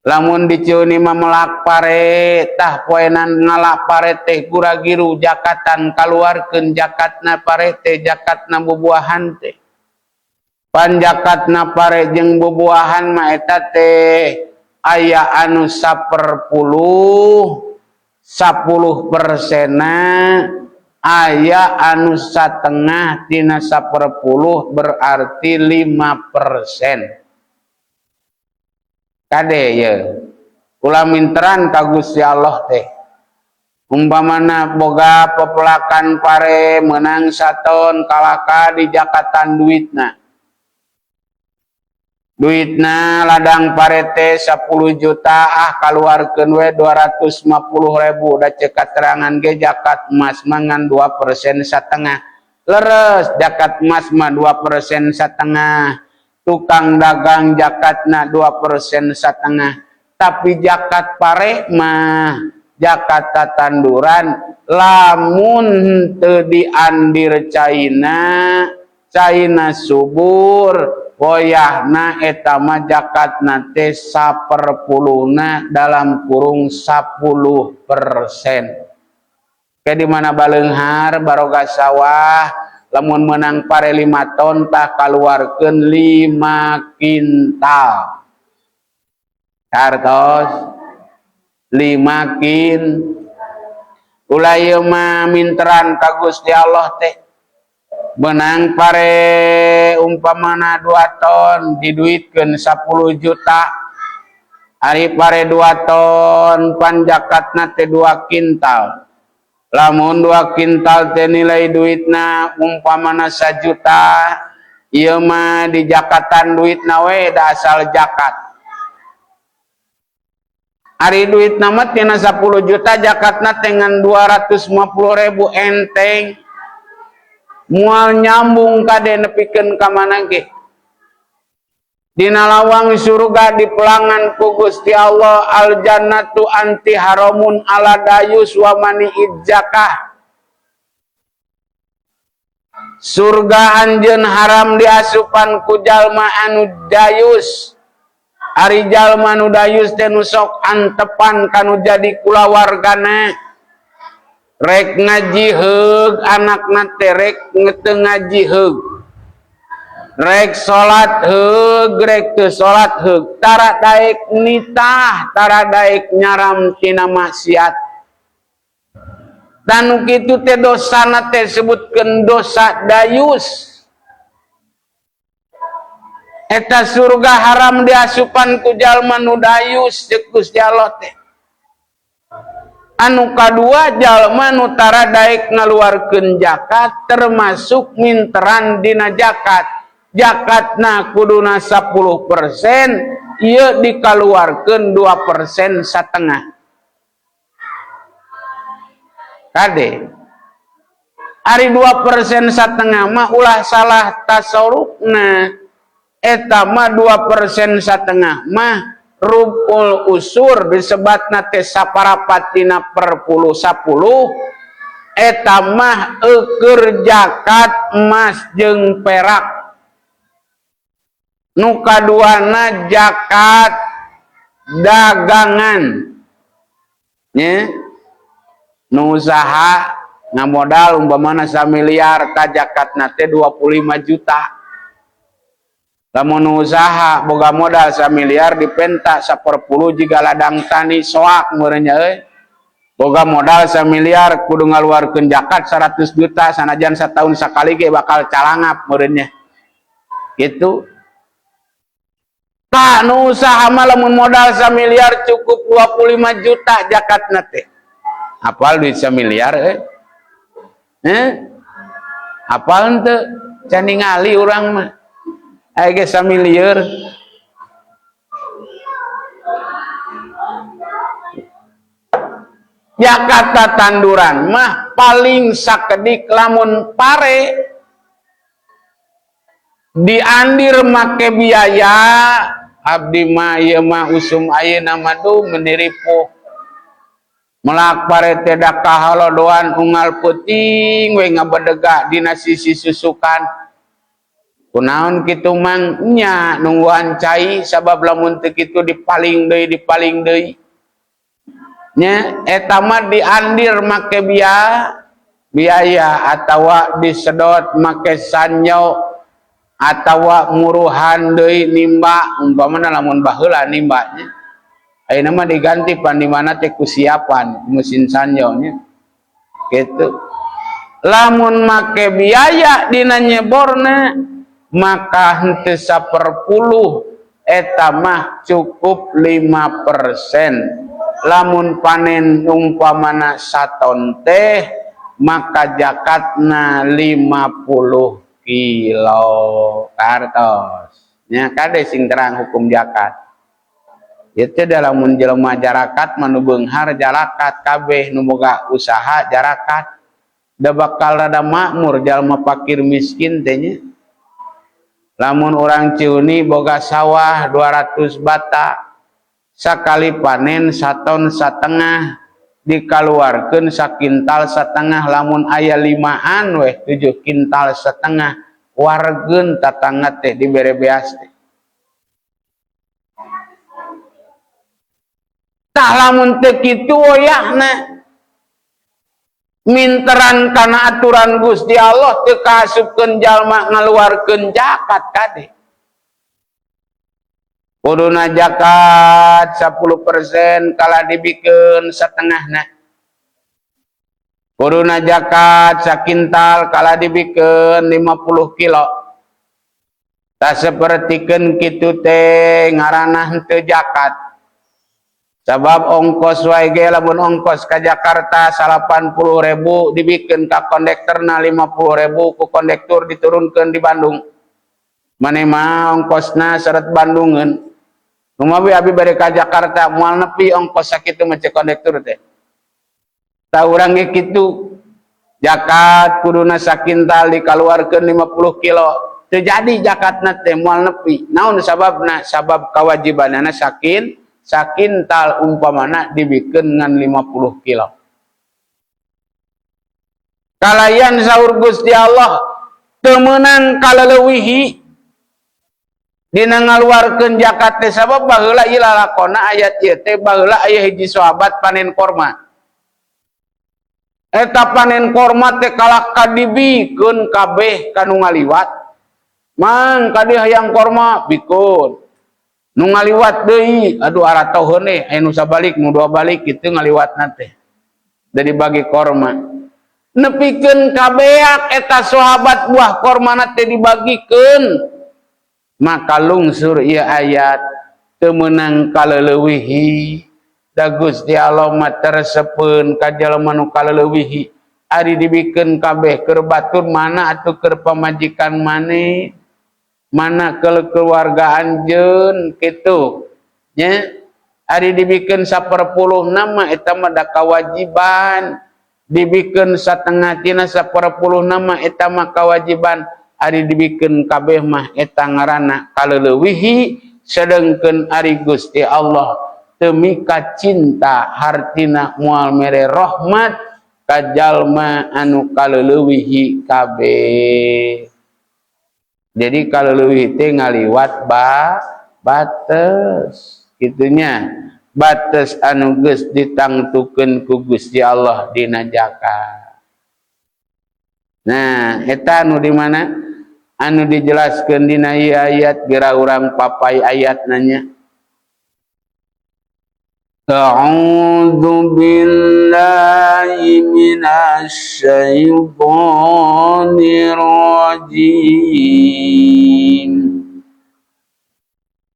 Lamun di Ciuni mah melak pare, tah poenan ngalak pare teh gura-giru jakatan, kaluarkeun jakatna pare teh, jakatna bubuahan teh. Pan jakatna pare jeung bubuahan mah eta teh aya anu saperpuluh, 10%-na, aya anu satengah tina saperpuluh, berarti 5%. Kade ye, ulah minteran ka Gusti Allah teh. Umpamana boga pepelakan pare menang saton, kalaka dijakatan duitna. Duitna ladang pare teh 10 juta, ah, kaluarkeun we 250 ribu, da cek katerangan ge zakat emas mah ngan 2% setengah. Leres, zakat emas mah 2% setengah, tukang dagang zakatna 2% setengah, tapi zakat pare mah, zakat tatanduran, lamun teu diandir caina, caina subur goyahna, eta mah zakatna teh saperpuluhna dalam kurung 10%. Kayak di mana baleunghar baroga sawah, lamun menang pare 5 ton, tah kaluarkeun 5 kintal kartos 5 kin. Ulah ieu mah minteran ka Gusti Allah teh. Menang pare umpamana 2 ton, diduitkeun 10 juta. Ari pare 2 ton, pan zakatna teh 2 kintal. Lamun 2 kintal teh nilai duitna umpamana 1 juta, ieu mah di jakatan duitna we, da asal zakat. Ari duitna mah tina 10 juta, zakatna teh ngan 250 ribu, enteng. Moal nyambung kade nepikeun ka mana ge. Dina lawang surga dipelangan ku Gusti Allah, al jannatu anti haramun ala dayus wa mani'iz zakah. Surga anjeun haram diasupan ku jalma anu dayus. Ari jalma nu dayus teh nu sok antepan kanu jadi kulawargana. Rek ngaji heug anakna teh, rek teu ngaji heug. Rek salat heug, rek teu salat heug. Tara daek nitah, tara daek nyaram tina maksiat. Tanu kitu teh dosana teh sebutkeun dosa dayus. Eta surga haram diasupan ku jalma nu dayus ceuk Gusti Allah teh. Anu kadua jalma nu tara daek ngaluarkeun zakat, termasuk minteran dina zakat. Zakatna kuduna 10%, ieu dikaluarkeun 2% satengah. Kade ari 2% satengah mah ulah salah tasarrufna. Eta mah 2% satengah mah rubul usur disebatna teh saparapat dina per puluh 10. Eta mah eueur zakat emas jeung perak. Nu kaduana zakat dagangan nya, nu usaha ngamodal umpamana samiliar ta zakatna teh 25 juta. Lamun nu usaha boga modal samiliar dipenta saperpuluh jiga ladang tani soak meureun nya euy. Boga modal samiliar kudu ngaluarkeun zakat 100 juta sanajan satahun sakali ge bakal calangap meureun nya. Gitu. Tah nu usaha mah lamun modal samiliar cukup 25 juta zakatna teh. Apal duit samiliar euy? Eh? Apal henteu? Can ningali urang mah. Aya ge samilieur. Jakarta tanduran mah paling sakedik lamun pare diandir make biaya abdi mah ieu mah usum ayeuna mah duh meniripuh melak pare teh da kahalodoan unggal peuting we ngabedega dina sisi susukan. Kunaon kitu mang nya nungguan cai sabab lamun teu kitu dipaling deui dipaling deui. Nya eta mah diandir make biaya atawa disedot make sanyo atawa muruhan deui nimba umpamana lamun baheula nimbanya. Ayeuna mah diganti pan di mana teh ku siapan mesin sanyo nya. Gitu. Lamun make biaya dina nyeborna maka henteu saperpuluh eta mah cukup 5%. Lamun panen umpamana saton teh maka zakatna 50 kilo kartos. Nya kade sing terang hukum zakat. Itu dalam jelema jarakat mah nu beunghar jarakat kabeh nu boga usaha jarakat. Da bakal rada makmur jalma fakir miskin teh nya. Lamun urang Ciuni boga sawah 200 bata sakali panen saton satengah dikaluarkeun sakintal satengah lamun aya limaan weh 7 kintal setengah wargeun tatangga teh dibere beas teh. Tah lamun teu kitu oyahna minteran kana aturan Gusti Allah teu kaasupkeun jalma ngaluarkeun zakat kade. Kuduna zakat 10% kala dibikeun satengahna. Kuduna zakat sakintal kala dibikeun 50 kilo. Tak sapertikeun kitu teh ngaranna henteu zakat. Sabab ongkos wae ge lamun ongkos ka Jakarta 80.000 dibikeun ka kondekturna 50.000 ku kondektur diturunkeun di Bandung. Mane mah ongkosna seret Bandungeun. Kumaha abi bade ka Jakarta moal nepi ongkos sakitu mah cek kondektur teh. Tah urang ge kitu. Zakat kuduna sakintal dikaluarkeun 50 kilo, teu jadi zakatna teh, moal nepi. Naon sababna? Sabab kewajibanana sakintal umpamana dibikeun ngan 50 kilo. Kalayan saur Gusti Allah teu meunang kaleleuwihi dina ngaluarkeun zakat teh. Sabab baheula ieu lalakona ayat ieu teh, baheula aya hiji sahabat panen korma. Eta panen korma teh kalah kadibikeun kabeh ka nu ngaliwat. "Mang, kadi hayang korma," bikeun. Nu ngaliwat deui, aduh, aratoheun eh, aya nu sabalik, nu dua balik kitu ngaliwatna teh. Jadi bagi korma. Nepikeun kabeak eta sahabat buah kormana teh dibagikeun. Maka lungsur ieu ayat, teu meunang kaleleuwihi. Da Gusti Allah mah teresepeun ka jalma nu kaleleuwihi. Ari dibikeun kabeh keur batur, mana atuh keur pamajikan maneh? Mana ke keluarga anjeun kitu nya? Ari dibikeun saperpuluh nama, eta mah da kewajiban. Dibikeun satengah tina saperpuluh nama, eta mah kewajiban. Ari dibikeun kabeh mah eta ngaranna kaleleuwihi. Sedengkeun ari Gusti Allah teu mika cinta, hartina moal mere rahmat ka jalma anu kaleleuwihi kabeh. Jadi kalau leuwih teh ngaliwat bates gitunya, batas anu geus ditangtukeun ku Gusti Allah dina zakat. Nah, eta anu di mana anu dijelaskeun dina ieu ayat. Geura urang papay ayat nanya. أعوذ بالله من الشيطان الرجيم.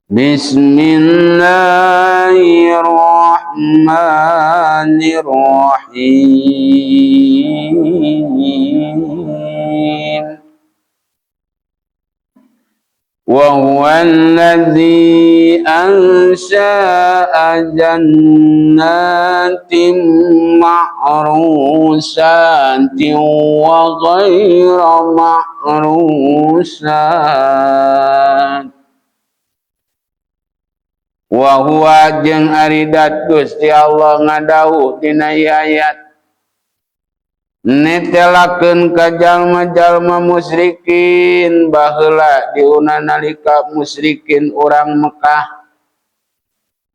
بسم الله الرحمن الرحيم. وهو الذي أنشأ جنات معروشات وغير معروشات. وهو jeung ari dat Gusti Allah ngadawuh dina ieu ayat netelakeun ka jalma-jalma musyrikin baheula, diuna nalika musyrikin urang Mekah.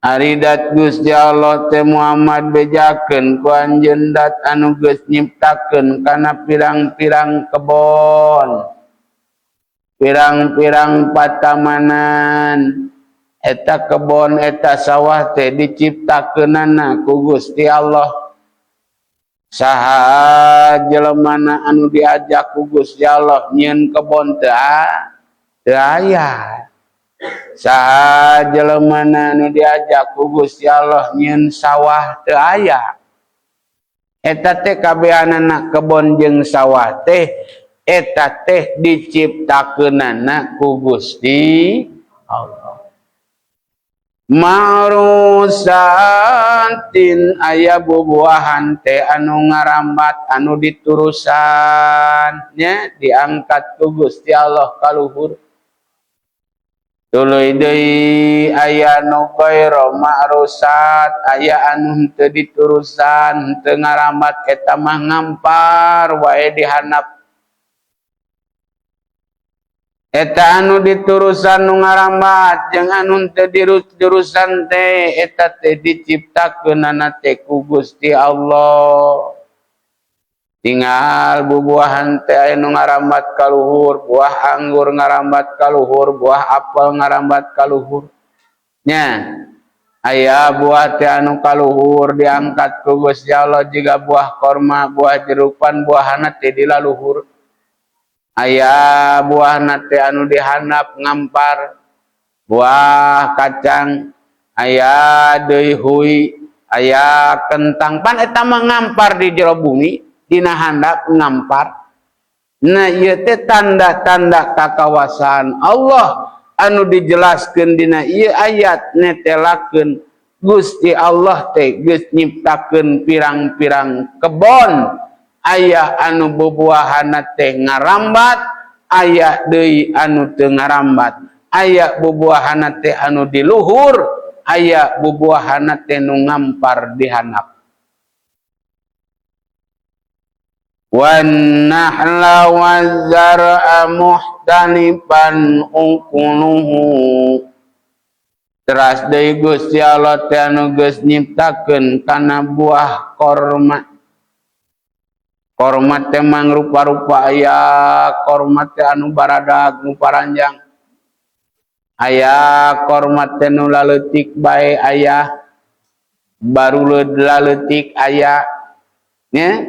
Ari dat Gusti Allah teh, Muhammad, bejakeun ku anjeun dat anu geus nyiptakeun kana pirang-pirang kebon, pirang-pirang patamanan. Eta kebon, eta sawah teh diciptakeunana ku Gusti Allah. Saha jelemana anu diajak ku Gusti Allah nyieun kebon? Teu teu aya. Saha jelemana anu diajak ku Gusti Allah nyieun sawah? Teu aya. Eta teh kabehanana kebon jeung sawah teh, eta teh diciptakeunana ku Gusti Allah. Ma'rusatin, aya bubuahan teh anu ngarambat, anu diturusan nya, diangkat ku Gusti Allah ka luhur. Tuluy deui aya nu ghairu ma'rusat, aya anu henteu diturusan, henteu ngarambat, eta mah ngampar wae di handap. Eta anu diturusan, nu ngarambat, jeung anu teu diturusan teh, eta teh diciptakeunana teh ku Gusti Allah. Tinggal bubuahan teh aya nu ngarambat ka luhur, buah anggur ngarambat ka luhur, buah apel ngarambat ka luhur nya. Aya buah teh anu ka luhur diangkat ku Gusti Allah, jiga buah korma, buah jerupan, buahana teh di laluhur. Aya buah teh anu dihandap ngampar, buah kacang, aya deui hui, aya kentang, pan eta mah ngampar di jero bumi, dina handap ngampar. Nah, ieu teh tanda-tanda kakawasaan Allah anu dijelaskeun dina ieu ayat, netelakeun Gusti Allah teh geus nyiptakeun pirang-pirang kebon. Aya anu bubuahana teh ngarambat, aya deui anu teu ngarambat. Aya bubuahana teh anu di luhur, aya bubuahana teh nu ngampar di handap. Wan nahla waz-zar'a muhtalifan ukuluhu. Teras deui Gusti Allah teh anu geus nyiptakeun kana buah korma. Korma teh mangrupa-rupa, aya korma teh anu baradag nu paranjang. Aya korma teh nu laleutik bae aya, baruleud laleutik aya. Nya,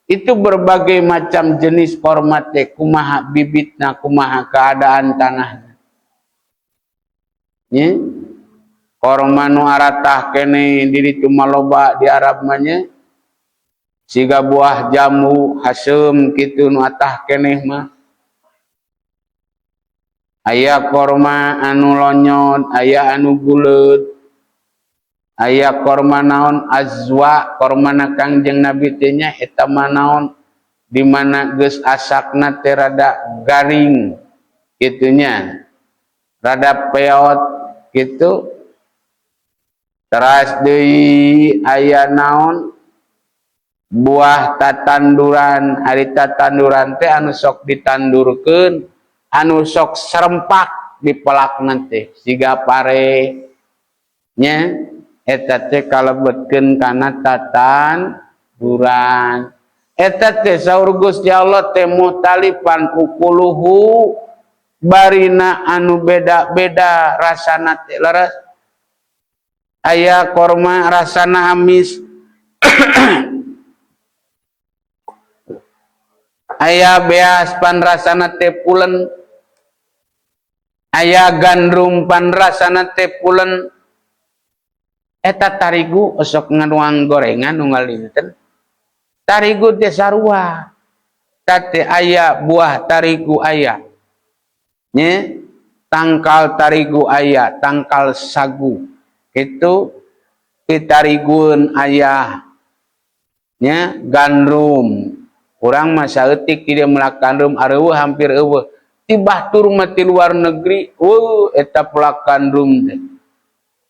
itu berbagai macam jenis korma teh, kumaha bibitna, kumaha keadaan tanahna. Nya, korma nu aratah keneh di ditu mah loba di Arab mah nya. Siga buah jambu haseum kitu nu atah keneh mah. Aya korma anu lonyot, aya anu buleut. Aya korma naon azwa, kormana Kangjeng Nabi teh nya eta mah naon di mana geus asakna teh rada garing kitu nya. Rada peot kitu. Teras deui aya naon buah tatanduran, ari tatanduran teh anu sok ditandurkeun, anu sok serempak dipelakna teh siga pare nya, eta teh kalebetkeun kana tatanduran. Eta teh saur Gusti Allah teh muhtalifan ukuluhu, barina anu beda-beda rasana teh. Leres, aya korma rasana amis, aya beas pan rasana teh pulen, aya gandrum pan rasana teh pulen. Eta tarigu osok nganuang gorengan unggal dinten, tarigu teh sarua teh aya buah tarigu aya nya, tangkal tarigu aya, tangkal sagu itu pitarigueun aya nya, gandrum urang mah saeutik ti dieu melak gandrum, areueuh hampir eueuh. Ti batur mah ti luar negeri eueuh eta pelak gandrum teh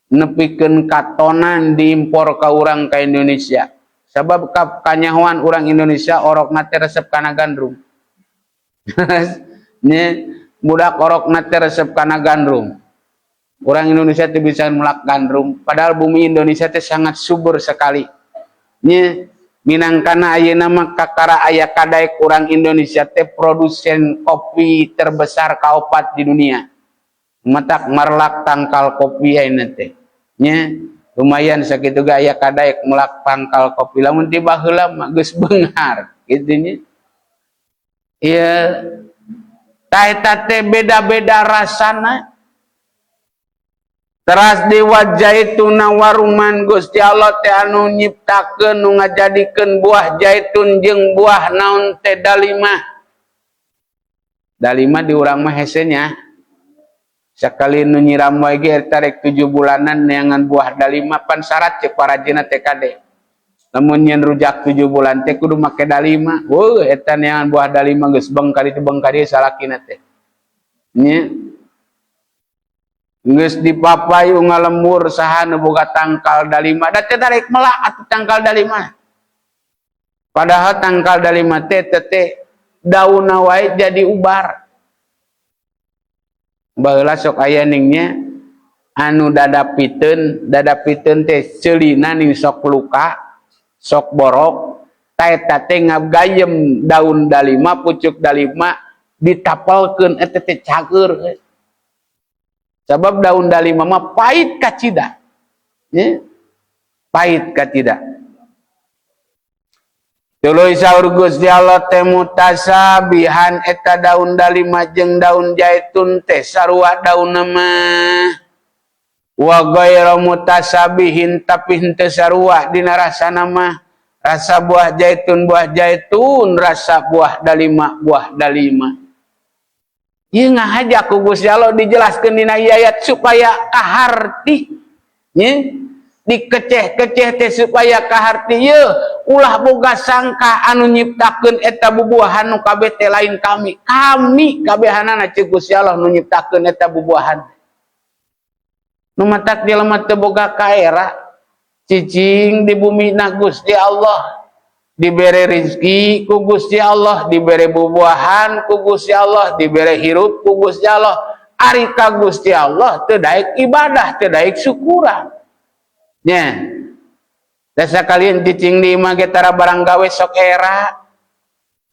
nepikeun katonan diimpor ka urang ka Indonesia. Sabab kanyahoan urang Indonesia orokna teh resep kana gandrum. Nya, budak orokna teh resep kana gandrum. Orang Indonesia teh bisa melak gandrum, padahal bumi Indonesia teh sangat subur sekali. Nya, minangkana ayeuna mah kakara aya kadaek urang Indonesia teh produsen kopi terbesar kaopat di dunia. Matak marlak tangkal kopi ayeuna teh. Nya, lumayan sakitu ge aya kadaek melak tangkal kopi. Lamun ti baheula mah geus beunghar kitu nya. Ieu tah eta teh beda-beda rasana. Teras di wajaituna waruman, Gusti Allah teh anu nyiptakeun nu ngajadikeun buah jaitun jeung buah naon teh dalima. Dalima di urang mah hese nya. Sakali nu nyiram wae ge eta rek 7 bulanan neangan buah dalima pan syarat ceuk parajina teh kade. Lamun nyeun rujak 7 bulan teh kudu make dalima. Weuh eta neangan buah dalima geus beng ka ditu beng ka dieu salakina teh. Nya. Geus dipapai ungal lembur saha nu boga tangkal dalima da teh darek melak atuh tangkal dalima. Padahal tangkal dalima teh teh daunna wae jadi ubar. Baheula sok aya ningnya anu dadapiteun, dadapiteun teh ceulina ning sok luka, sok borok, ta eta teh ngagayem daun dalima, pucuk dalima ditapelkeun eta teh cager. Sabab daun dalima mah pahit kacida. Ya? Pahit kacida. Tuluy saur Gusti Allah teh mutasabihan eta daun dalima jeung daun jaitun teh sarua daunna mah. Wa ghairu mutasabihin tapi henteu sarua dina rasana mah. Rasa buah jaitun buah jaitun, rasa buah dalima buah dalima. Ieu ngahaja ku Gusti Allah dijelaskeun dina ieu ayat supaya kaharti. Nya? Dikeceh-keceh teh supaya kaharti ye ulah boga sangka anu nyiptakeun eta bubuahan nu kabeh teh lain kami. Kami kabehanana, ceuk Gusti Allah, nu nyiptakeun eta bubuahan. Nu matak jelema teu boga kaera cicing di bumi na Gusti Allah, dibere rezeki ku Gusti Allah, dibere bubuahan ku Gusti Allah, dibere hirup ku Gusti Allah, ari ka Gusti Allah teu daek ibadah, teu daek syukuran nya. Dasa kalian cicing di imah ge tara barang gawe, sok era.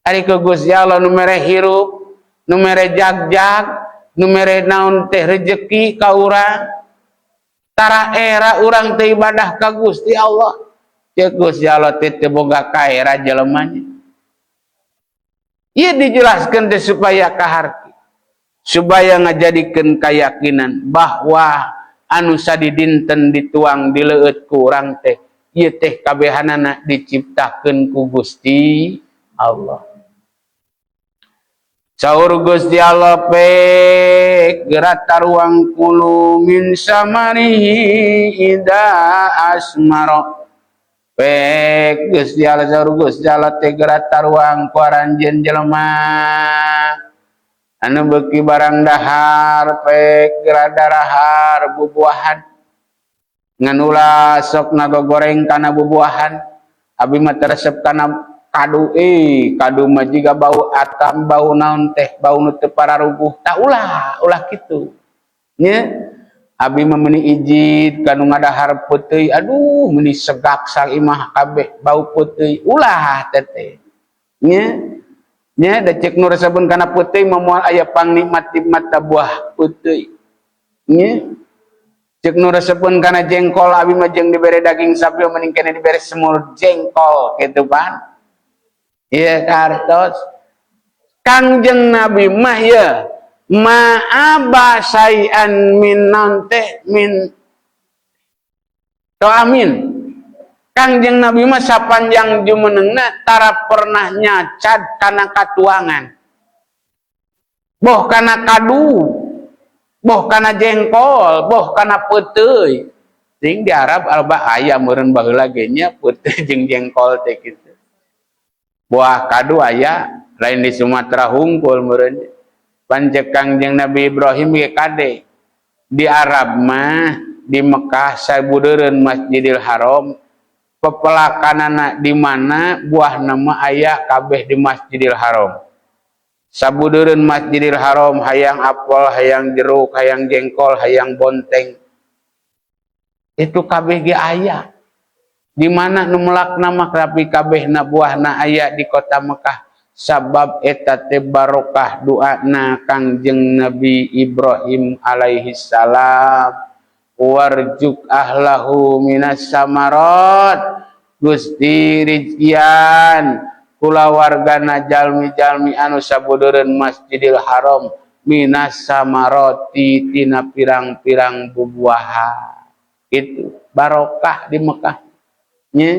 Ari ku Gusti Allah nu mere hirup, nu mere jagjag, nu mere naon teh, rejeki ka urang, tara era urang teh ibadah ka Gusti Allah. Ceuk Gusti Allah teh teu boga kaera jelemanya. Ieu dijelaskeun teh supaya kaharti, supaya ngajadikeun keyakinan bahwa anu sadidinten dituang dileueut ku urang teh ieu teh kabehanana diciptakeun ku Gusti Allah. Saur Gusti Allah, pek geura taruang, kulu min samarihi idza asmara. Pek Gusti Allah, saur Gusti Allah teh, geura taruang ku aranjeun jelema anu beuki barang dahar, pek geura darahar bubuahan, ngan ulah sok ngagogoreng kana bubuahan. Abi mah resep kana kadu. Eh, kadu mah jiga bau atam, bau naon teh, bau nu teu pararuguh. Tak, ulah, ulah kitu nya. Abi mah meuni ijid kanu ngadahar peuteuy. Aduh, meuni segak saimah kabeh bau peuteuy. Ulah teteh nya nya. Da cek nu resepeun kana peuteuy mah moal aya pangnikmat-nikmat buah peuteuy nya. Cek nu resepeun kana jengkol, abi mah jeung dibere daging sapi mending kene dibere semur jengkol gitu pan. Iya, kartos Kangjeng Nabi mah ya ma'aba syai'an min naon teh, min amin. Kangjeng Nabi mah sapanjang jumenengna tara pernah nyacad kana katuangan, boh kana kadu, boh kana jengkol, boh kana peuteuy. Sing di Arab alba aya meureun baheula ge nya, peuteuy jeung jengkol teh kitu. Buah kadu aya, lain di Sumatera hungkul meureun. Pancek Kangjeng Nabi Ibrahim ge kade, di Arab mah, di Mekah sabudeureun Masjidil Haram, pepelakanana di mana buah nama aya kabeh di Masjidil Haram. Sabudeureun Masjidil Haram, hayang apel, hayang jeruk, hayang jengkol, hayang bonteng, itu kabeh ge aya. Di mana nu melakna mah, tapi kabehna buahna aya di kota Mekah, sabab eta teh barokah doana Kangjeng Nabi Ibrahim alaihi salam, warzuq ahlahu minas samarat. Gusti, rizkian kulawargana jalmi-jalmi anu sabudeureun Masjidil Haram, minas samarati, tina pirang-pirang bubuahan. Itu barokah di Mekah nya.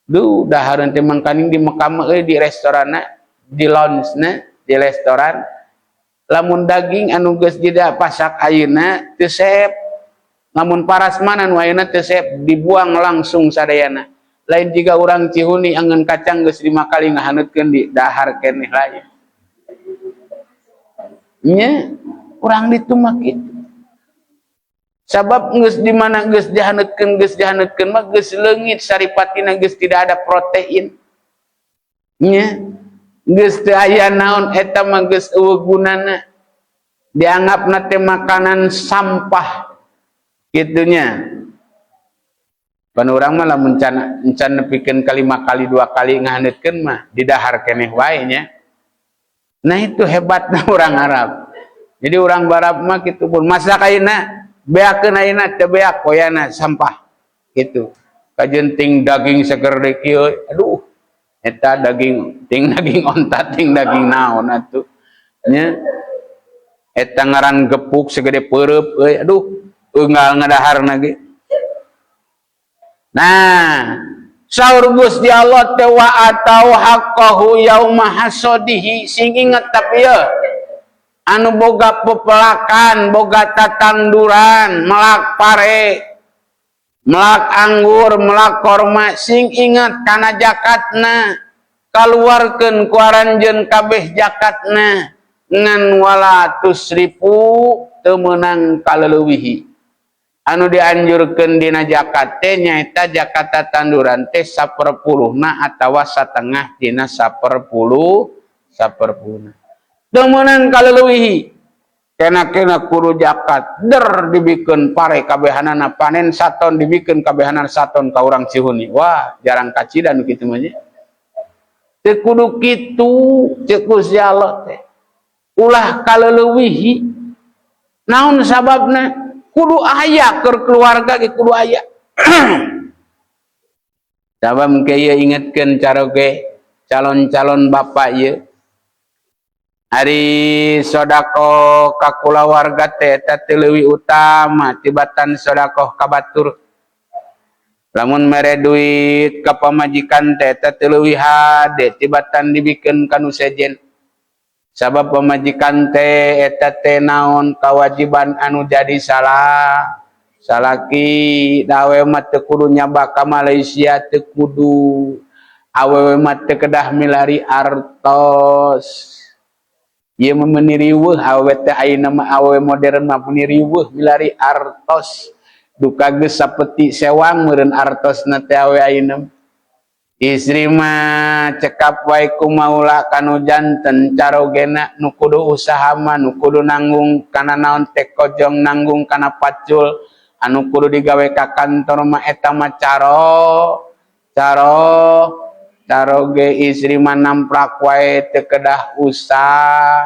Duh, dahareun teh mangkaning di Mekah mah euy, di restoranna, di lounge na, di restoran, lamun daging anu geus pasak ayeuna teu seep, lamun parasmanan nu ayeuna teu seep, dibuang langsung sadayana. Lain jiga urang Cihuni, angeun kacang geus 5 kali ngahaneutkeun di dahar keneh lain nya. Urang ditu mah kitu, sabab geus di mana geus dihaneutkeun, geus dihaneutkeun mah geus leungit saripatina, geus tidak ada protein nya, geus teu aya naon, eta mah geus euweuh gunana, dianggapna teh makanan sampah gitunya. Pan urang mah lamun can can nepikeun ka lima kali, dua kali ngahaneutkeun mah didahar keneh wae nya. Nah, itu hebatna orang Arab. Jadi orang Arab mah kitu pun masak ayeuna, beakeun ayeuna, teu beak koyana sampah gitu. Kajeun ting daging seger deui kieu, aduh, eta daging ting daging onta, ting daging naon atuh nya. Eta ngaran gepuk segede peureub euy, aduh, unggal ngadaharna ge. Nah, saur Gusti Allah teh, wa atau haqqahu yauma hasadihi. Sing inget tapi ya, anu boga pepelakan, boga tatanduran, melak pare. Melak anggur, melak korma, sing ingat kana jakatna, kaluarkeun ku aranjeun kabeh jakatna, ngan wala tusrifu, teu meunang kaleuwihi. Anu dianjurkeun dina zakat teh nyaeta zakat tanduran teh saperpuluhna atawa satengah dina saperpuluh saperpuluhna. Teu meunang kaleuwihi. Kena-kena kudu zakat der dibikeun pare kabehanana, panen saton dibikeun kabehanana saton ka urang Cihuni. Wah, jarang kacida nu kitu mah nya. Teu kudu kitu ceuk Gusti Allah teh. Ulah kaleuwihi. Naon sababna? Kudu aya keur keluarga ge kudu aya. Sabab engke ieu ingetkeun caroge calon-calon bapak ieu. Ari sodako ka kulawarga teh eta teh leuwih utama tibatan sodakoh ka batur. Lamun mere duit ka pamajikan teh eta teh leuwih hade tibatan dibikeun ka nu sejen. Sabab pamajikan teh eta teh naon kawajiban anu jadi salah salaki. Da awewe mah teu kudu nyabak ka Malaysia, teu kudu. Awewe mah teu kedah milari artos. Ieu mah meuni riweuh awewe teh, ayeuna mah awewe modern mah meuni riweuh milari artos. Duka geus sapeti sewang meureun artosna teh awewe ayeuna. Istri mah cekap wae ku maula kanu janten, carogena nu kudu usaha mah, nu kudu nanggung kana naon teh kojong, nanggung kana pacul anu kudu digawe ka kantor mah eta mah caro caroge. Istri mah namprak wae, teu kedah usaha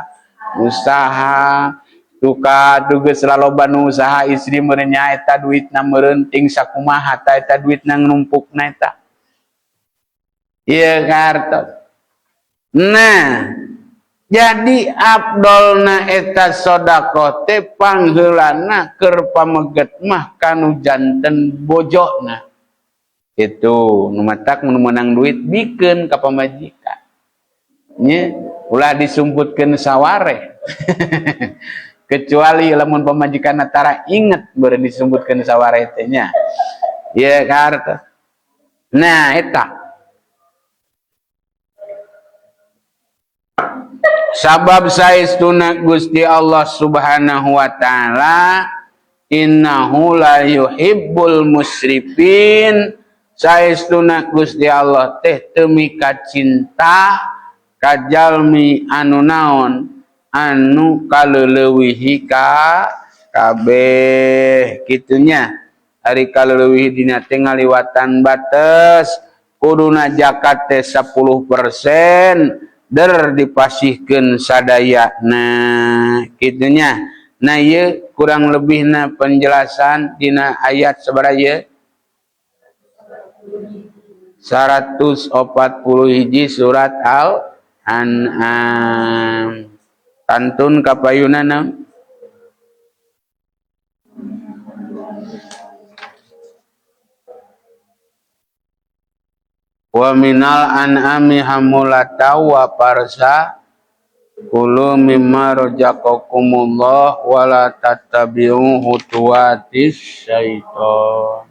usaha. Duka geus laloba nu usaha istri meureun nya, eta duitna meureun ting sakumaha ta eta duitna numpukna eta ieu kartos. Nah, jadi abdolna eta sodakoh teh pangheulana keur pameget mah kanu janten bojona. Itu nu matak nu meunang duit bikeun ka pamajikan nya, ulah disumputkeun saware. Kecuali lamun pamajikan tara inget beureun disumputkeun saware teh nya. Ieu kartos. Nah, eta sabab saestuna Gusti Allah Subhanahu wa taala innahu la yuhibbul musrifin, saestuna Gusti Allah teh teu mika cinta ka jalmi anu naon anu kaleulewihi ka kabeh kitunya. Ari kaleulewihi dina teh ngaliwatan bates. Kuduna zakat teh 10%, der dipasihkeun sadayana kitunya. Nah, ieu kurang lebihna penjelasan dina ayat sabaraha ieu? 140 hiji surat Al An'am. Kantun kapayunana. Wa minal an'ami hamulata wa farsa kulu mimma razaqakumullah wa la tattabi'u khutuwatis syaitan.